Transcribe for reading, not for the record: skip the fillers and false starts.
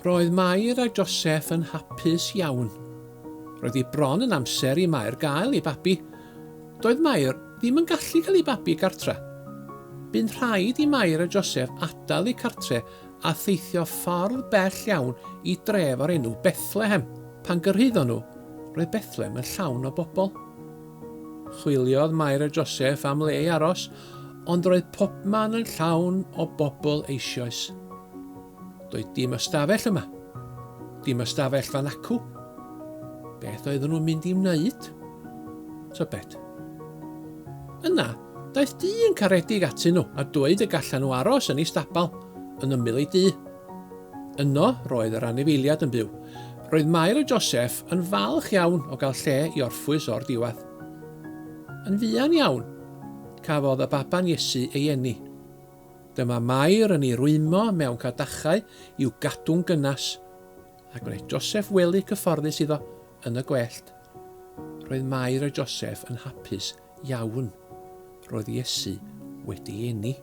Roedd Mair a Joseff yn hapus iawn. Roedd hi bron yn amser i Mair gael ei babi. Doedd Mair ddim yn gallu cael ei babi gartre. Bu'n rhaid i Mair a Joseff adael eu cartre a theithio ffordd bell iawn i dref o'r enw Bethlehem. Pan gyrhaeddon nhw, roedd Bethlehem yn llawn o bobl. Chwiliodd Mair a Joseff am le i aros, ond roedd pobman yn llawn o bobl eisoes. Doedd dim ystafell yma. Dim ystafell fan acw. Beth oedden nhw'n mynd i wneud? Tybed. Yna, daeth dyn caredig atyn nhw a dweud y gallan nhw aros yn ei stabal, yn ymyl ei dŷ. Yno, roedd yr anifeiliad yn byw. Roedd Mair a Joseph yn falch iawn o gael lle i orffwys o'r diwedd. Yn fuan iawn, cafodd y baban Iesu ei eni. Dyma Mair yn ei rwymo mewn cadachau i'w gadw'n gynnes, a gwnaeth Joseph wely cyfforddus iddo yn y gwellt. Roedd Mair a Joseph yn hapus iawn. Roedd Iesu wedi eni.